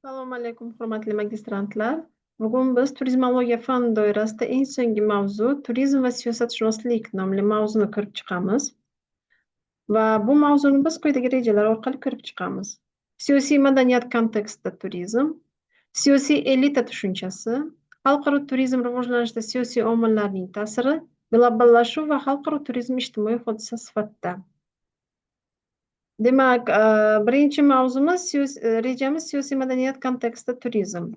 Assalomu alaykum, hurmatli magistrantlar. Bugun biz turizmologiya fani doirasida eng so'nggi mavzu turizm va siyosatshunoslik nomli mavzuni ko'rib chiqamiz. Va bu mavzuni biz quyidagi rejalar orqali ko'rib chiqamiz. Siyosiy madaniyat kontekstida turizm, siyosiy elita tushunchasi, xalqaro turizm rivojlanishida siyosiy omillarning ta'siri, globallashuv va xalqaro turizm ijtimoiy hodisa sifatida. Demak, birinchi mavzumiz, rejamiz siyosiy madaniyat kontekstida turizm.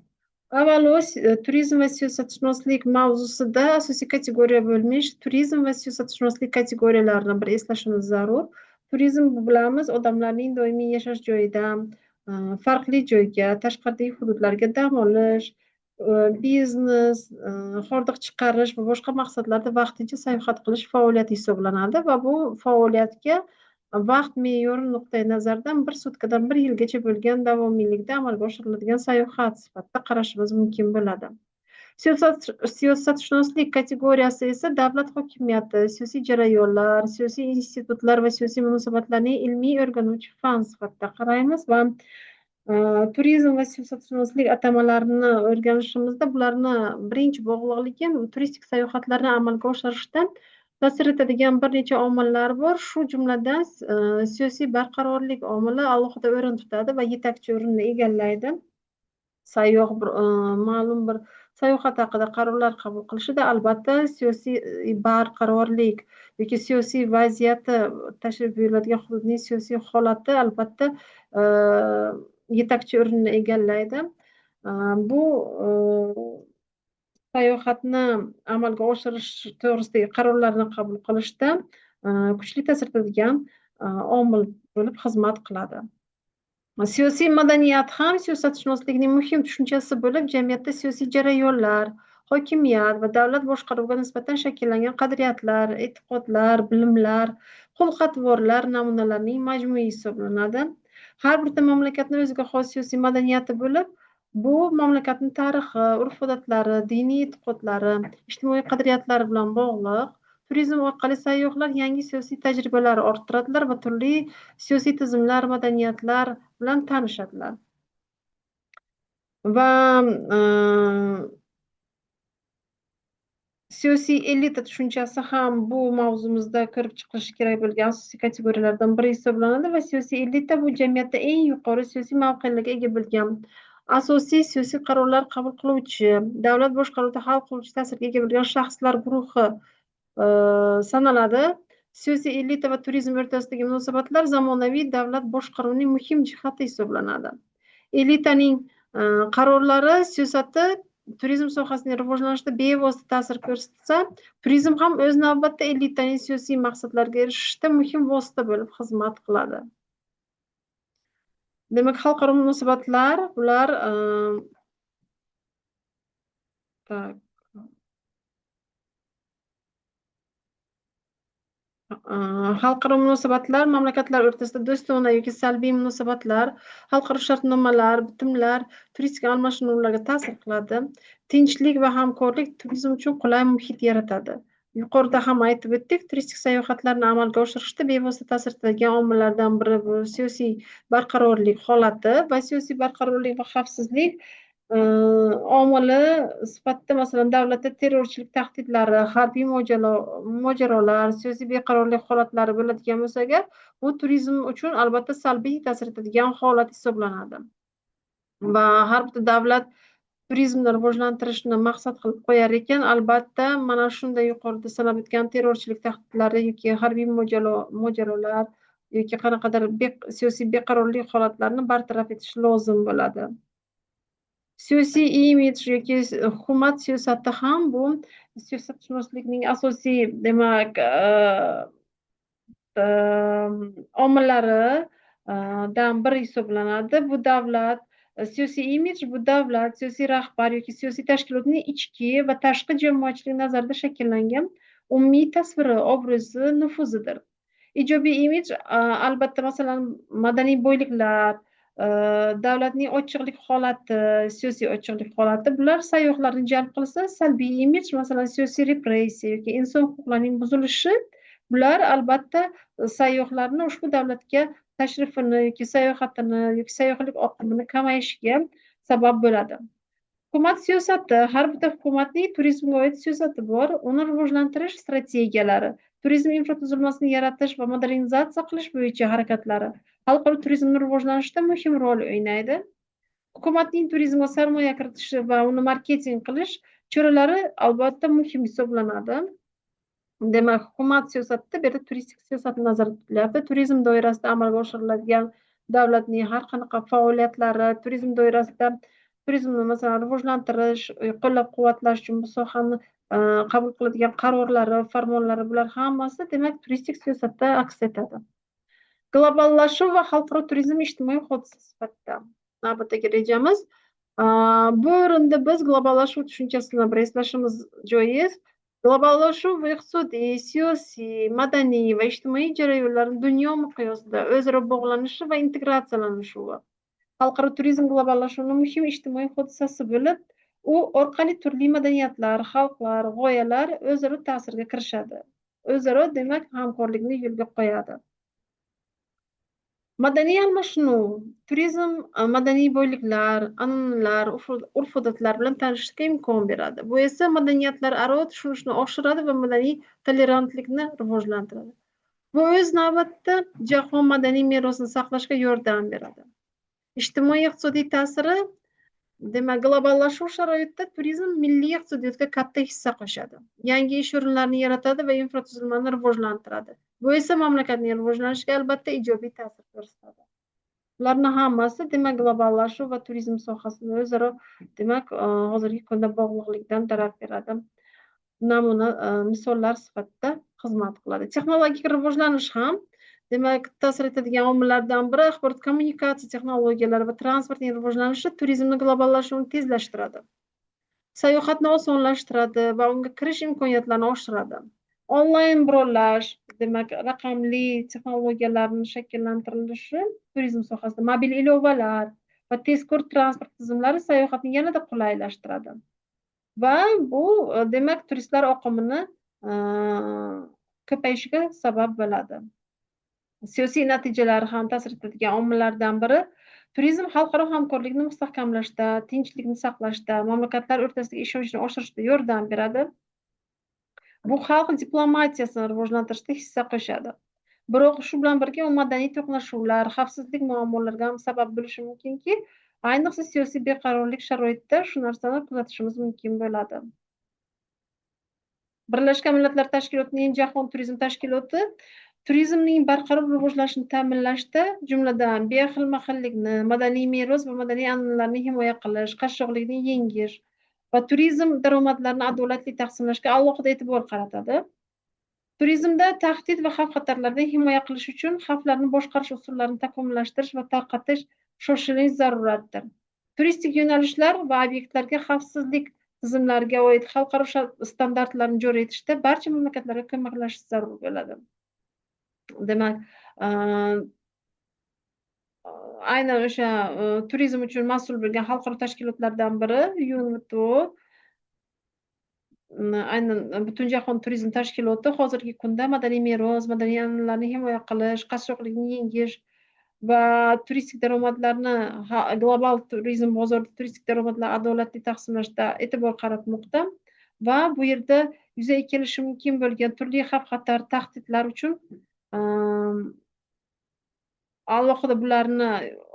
Avvalo, turizm va siyosatshunoslik mavzusida asosiy kategoriya bo'lmish turizm va siyosatshunoslik kategoriyalarini bir eslashimiz zarur. Turizm, bu bilamiz, odamlarning doimiy yashash joyidan farqli joyga, tashqaridagi hududlarga dam olish, biznes, hordiq chiqarish va boshqa maqsadlarda vaqtincha sayohat qilish faoliyati hisoblanadi va bu faoliyatga vaqt me'yori nuqtai nazaridan bir sutkadan bir yilgacha bo'lgan davomiylikda amalga oshiriladigan sayohat sifatida qarashimiz mumkin bo'ladi. Siyosatshunoslik kategoriyasi esa davlat hokimiyati, siyosiy jarayonlar, siyosiy institutlar va siyosiy munosabatlarning ilmiy o'rganuvchi fan sifatida qaraymiz va turizm va siyosatshunoslik atamalarini o'rganishimizda bularni birinchi bog'liqligi turistik sayohatlarni amalga oshirishda ta'sir etadigan bir necha omillar bor. Shu jumladan siyosiy barqarorlik omili alohida o'rin tutadi va yetakchi o'rinni egallaydi. Sayyoh bir ma'lum bir sayohat haqida qarorlar qabul qilishida albatta siyosiy barqarorlik yoki siyosiy vaziyati, tashrif buyuriladigan hududning siyosiy holati albatta yetakchi o'rinni egallaydi. Bu sayohatni amalga oshirish to'g'risidagi qarorlarni qabul qilishda kuchli ta'sir etadigan omil bo'lib xizmat qiladi. Siyosiy madaniyat ham siyosatshunoslikning muhim tushunchasi bo'lib, jamiyatda siyosiy jarayonlar, hokimiyat va davlat boshqaruviga nisbatan shakllangan qadriyatlar, e'tiqodlar, bilimlar, xulq-atvorlar namunalarining majmui hisoblanadi. Har bitta mamlakatning o'ziga xos siyosiy madaniyati bo'lib, bu mamlakatning tarixi, urf-odatlari, diniy e'tiqodlari, ijtimoiy qadriyatlari bilan bog'liq. Turizm orqali sayyohlar yangi siyosiy tajribalar orttiradilar va turli siyosiy tizimlar, madaniyatlar bilan tanishadilar. Va siyosiy elita tushunchasi ham bu mavzumizda ko'rib chiqilishi kerak bo'lgan asosiy kategoriyalardan biri hisoblanadi va siyosiy elita bu jamiyatda eng yuqori siyosiy mavqelarga ega bo'lgan, asosiy siyosiy qarorlar qabul qiluvchi, davlat boshqaruvida hal qiluvchi ta'sirga ega bo'lgan shaxslar guruhi sanaladi. Siyosiy elita va turizm o'rtasidagi munosabatlar zamonaviy davlat boshqaruvining muhim jihati hisoblanadi. Elitaning qarorlari, siyosati turizm sohasining rivojlanishida bevosita ta'sir ko'rsatsa, turizm ham o'z navbatida elitaning siyosiy maqsadlarga erishishda muhim vosita bo'lib xizmat qiladi. Demak, xalqaro munosabatlar bular так, xalqaro munosabatlar mamlakatlar o'rtasida do'stona yoki salbiy munosabatlar, xalqaro shartnomalar, bitimlar turistik almashinuvlarga ta'sir qiladi. Tinchlik va hamkorlik turizm uchun qulay muhit yaratadi. Yuqorida ham aytib o'tdik, turistik sayohatlarni amalga oshirishda bevosita ta'sir etadigan omillardan biri bu siyosiy barqarorlik holati va siyosiy barqarorlik va xavfsizlik omili sifatida, masalan, davlatda terrorchilik tahdidlari, harbiy mojarolar, siyosiy beqarorlik holatlari bo'ladigan bo'lsa agar, bu turizm uchun albatta salbiy ta'sir etadigan holat hisoblanadi. Va har bitta davlat turizmni rivojlantirishni maqsad qilib qo'yar ekan, albatta mana shunday yuqorida sanab o'tgan terrorchilik tahdidlari yoki harbiy mojarolar yoki qanaqadir siyosiy beqarorlik holatlarini bartaraf etish lozim bo'ladi. Siyosiy imij yoki hukumat siyosati ham bu siyosatshunoslikning asosiy, demak, omillaridan biri hisoblanadi. Bu davlat siyosiy imij, bu davlat, siyosiy rahbar yoki siyosiy tashkilotning ichki va tashqi jamoatchilik nazarida shakllangan umumiy tasviri, obrazi, nufuzidir. Ijobiy imij albatta, masalan, madaniy boyliklar, davlatning ochiqlik holati, siyosiy ochiqlik holati, bular sayyohlarni jalb qilsa, salbiy imij, masalan, siyosiy repressiya yoki inson huquqlarining buzilishi, bular albatta sayyohlarni ushbu davlatga tashrifini yoki sayohatini yoki sayyohlik oqimini kamayishiga sabab bo'ladi. Hukumat siyosati, har bitta hukumatning turizmga oid siyosati bor, uni rivojlantirish strategiyalari, turizm infratuzilmasini yaratish va modernizatsiya qilish bo'yicha harakatlari xalqaro turizmni rivojlanishida muhim rol o'ynaydi. Hukumatning turizmga sarmoya kiritishi va uni marketing qilish choralari albatta muhim hisoblanadi. Demak, hukumat siyosatida bu yerda turistik siyosat nazarda tutilyapti. Turizm doirasida amalga oshiriladigan davlatning har qanaqa faoliyatlari, turizm doirasida turizmni, masalan, rivojlantirish, qo'llab-quvvatlash uchun bu sohani qabul qiladigan qarorlari, farmonlari, bular hammasi, demak, turistik siyosatda aks etadi. Globallashuv va xalqaro turizm ijtimoiy hodisa sifatida navbatdagi rejamiz. Bu o'rinda biz globallashuv tushunchasini bir eslashimiz joiz. Globallashuv iqtisodiy, siyosiy, madaniy va ijtimoiy jarayonlarning dunyo miqyosida o'zaro bog'lanishi va integratsiyalanishuvi. Xalqaro turizm globallashuvning muhim ijtimoiy hodisasi bo'lib, u orqali turli madaniyatlar, xalqlar, g'oyalar o'zaro ta'sirga kirishadi. O'zaro, demak, hamkorlikni yo'lga qo'yadi. Madaniy almashinuv, turizm madaniy boyliklar, an'analar, urf-odatlar bilan tanishishga imkon beradi. Bu esa madaniyatlararo tushunishni oshiradi va madaniy tolerantlikni rivojlantiradi. Bu o'z navbatida jahon madaniy merosini saqlashga yordam beradi. Ijtimoiy iqtisodiy ta'siri, demak, globallashuv sharoitida turizm milliy iqtisodiyotga katta hissa qo'shadi. Yangi ish o'rinlarini yaratadi va infratuzilmani rivojlantiradi. Bu esa mamlakatning rivojlanishiga albatta ijobiy ta'sir ko'rsatadi. Bularni hammasi, demak, globallashuv va turizm sohasini o'zaro, demak, hozirgi kunda bog'liqlikdan darak beradi. Namuna, misollar sifatida xizmat qiladi. Texnologik rivojlanish ham, demak, ta'sir etadigan omillardan biri. Axborot kommunikatsiya texnologiyalari va transportning rivojlanishi turizmni globallashuvini tezlashtiradi. Sayohatni osonlashtiradi va unga kirish imkoniyatlarini oshiradi. Onlayn bronlash, demak, raqamli texnologiyalarni shakllantirilishi turizm sohasida, mobil ilovalar va tezkor transport tizimlari sayohatni yanada qulaylashtiradi. Va bu, demak, turistlar oqimini ko'payishiga sabab bo'ladi. Siyosiy natijalari ham ta'sir etadigan omillardan biri. Turizm xalqaro hamkorlikni mustahkamlashda, tinchlikni saqlashda, mamlakatlar o'rtasidagi ishonchni oshirishda yordam beradi. Bu xalq diplomatiyasini rivojlantirishda hissa qo'shadi. Biroq shu bilan birga u madaniy to'qnashuvlar, xavfsizlik muammolariga ham sabab bo'lishi mumkinki, ayniqsa siyosiy beqarorlik sharoitida shu narsani kuzatishimiz mumkin bo'ladi. Birlashgan Millatlar Tashkilotining Jahon turizm tashkiloti turizmning barqaror rivojlanishini ta'minlashda, jumladan, bexilma-xillikni, madaniy meros va madaniy an'analarni himoya qilish, qashshoqlikni yengish va turizm daromadlarini adolatli taqsimlashga alohida e'tibor qaratadi. Turizmda tahdid va xavf-xatarlardan himoya qilish uchun xavflarni boshqarish usullarini takomillashtirish va tarqatish shoshilinch zaruratdir. Turistik yo'nalishlar va obyektlarga xavfsizlik tizimlariga oid xalqaro standartlarni joriy etishda barcha mamlakatlarga ko'maklashish zarur bo'ladi. Demak, aynan o'sha turizm uchun mas'ul bo'lgan xalqaro tashkilotlardan biri UNWTO, aynan Butunjahon turizm tashkiloti hozirgi kunda madaniy meros, madaniy an'analarni himoya qilish, qashshoqlikni yengish va turistik daromadlarni, global turizm bozorida turistik daromadlarni adolatli taqsimlashda e'tibor qaratmoqda va bu yerda yuzaga kelishi mumkin bo'lgan turli xavf-xatar, tahdidlar uchun alohida bularni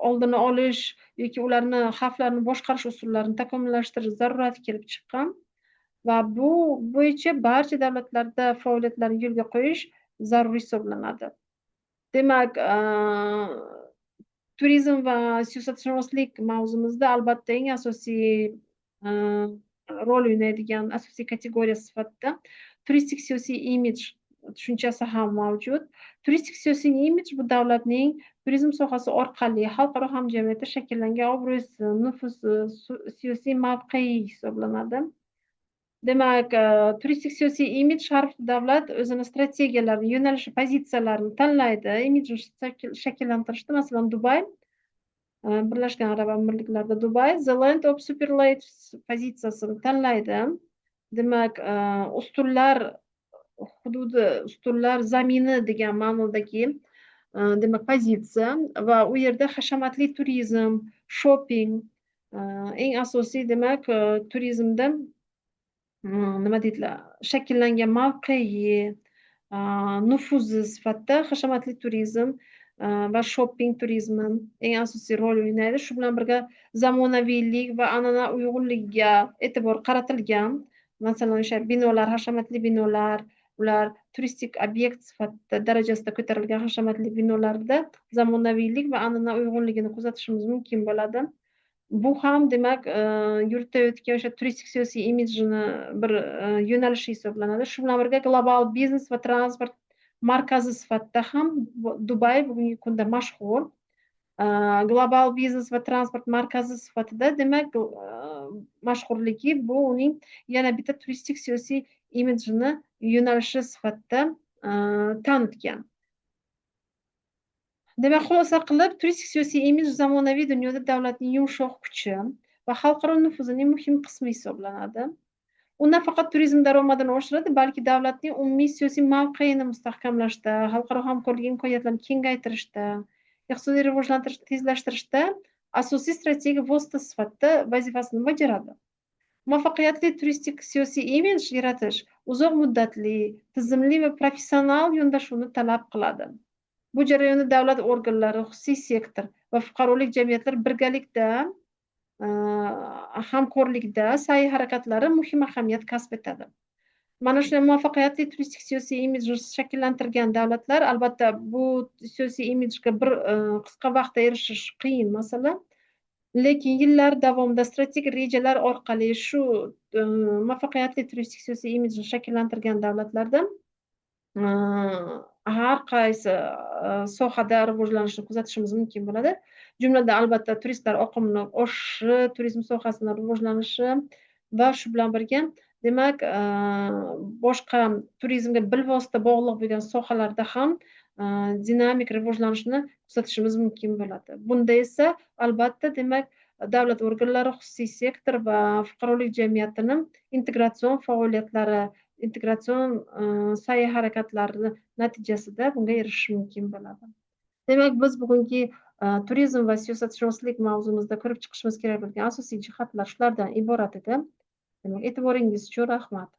oldini olish yoki ularni xavflarni boshqarish usullarini takomillashtirish zarurati kelib chiqqan va bu bo'yicha barcha davlatlarda faoliyatlarni yo'lga qo'yish zarur hisoblanadi. Demak, turizm va siyosatshunoslik mavzumizda albatta eng asosiy rol o'ynaydigan asosiy kategoriya sifatida turistik siyosiy imij tushunchasi ham mavjud. Turistik siyosiy imij bu davlatning turizm sohasi orqali xalqaro hamjamiyatda shakllangan obro'si, nufuzi, siyosiy mavqei hisoblanadi. Demak, turistik siyosiy imij har bir davlat o'zini strategiyalarini, yo'nalishi, pozitsiyalarini tanlaydi. Imijni shakllantirishda, masalan, Dubay, Birlashgan Arab Amirliklarida Dubay The Land of Superlates pozitsiyasini tanlaydi. Demak, ustunlar hududi, ustunlar zamini degan ma'nodagi, demak, pozitsiya va u yerda hashamatli turizm, shopping, Eng asosiy, demak, turizmda, nima deydilar, shakllangan mavqei, nufuzi sifatida hashamatli turizm va shopping turizmi eng asosiy rol o'ynaydi. Shu bilan birga zamonaviylik va an'ana uyg'unligiga e'tibor qaratilgan. Masalan, o'sha binolar, hashamatli binolar, ular turistik obyekt sifatida darajasida ko'tarilgan hashamatli binolarda zamonaviylik va an'ana uyg'unligini kuzatishimiz mumkin bo'ladi. Bu ham, demak, yuritayotgan o'sha turistik siyosiy imijini bir yo'nalishi hisoblanadi. Shu bilan birga global biznes va transport markazi sifatida ham Dubay bugungi kunda mashhur. Global biznes va transport markazi sifatida, demak, mashhurligi bu uning yana bitta turistik siyosiy imijini yo'nalishi sifatida tanitgan. Demak, xulosa qilib, turistik siyosiy imij zamonaviy dunyoda davlatning yumshoq kuchi va xalqaro nufuzining muhim qismi hisoblanadi. U nafaqat turizm daromadini oshiradi, balki davlatning umumiy siyosiy mavqeini mustahkamlashda, xalqaro hamkorlik imkoniyatlarini kengaytirishda, iqtisodiy rivojlantirishni tezlashtirishda asosiy strategik vosita sifatida vazifasini bajaradi. Muvaffaqiyatli turistik siyosiy imij yaratish uzoq muddatli, tizimli va professional yondashuvni talab qiladi. Bu jarayonda davlat organlari, xususiy sektor va fuqarolik jamiyatlar birgalikda, hamkorlikda sa'y harakatlari muhim ahamiyat kasb etadi. Mana shunday muvaffaqiyatli turistik siyosiy imijni shakllantirgan davlatlar, albatta, bu siyosiy imijga bir qisqa vaqtda erishish qiyin masala, lekin yillar davomida strategik rejalar orqali shu muvaffaqiyatli turistik siyosiy imijni shakllantirgan davlatlarda har qaysi sohada rivojlanishni kuzatishimiz mumkin bo'ladi. Jumladan, albatta, turistlar oqimini oshishi, turizm sohasini rivojlanishi va shu bilan birga, demak, boshqa turizmga bilvosita bog'liq bo'lgan sohalarda ham dinamik rivojlanishni kuzatishimiz mumkin bo'ladi. Bunda esa, albatta, demak, davlat organlari, xususiy sektor va fuqarolik jamiyatini integratsion faoliyatlari, integratsion sa'y harakatlari natijasida bunga erishish mumkin bo'ladi. Demak, biz bugungi turizm va siyosatshunoslik mavzumizda ko'rib chiqishimiz kerak bo'lgan asosiy jihatlar shulardan iborat edi. Demak, e'tiboringiz uchun rahmat.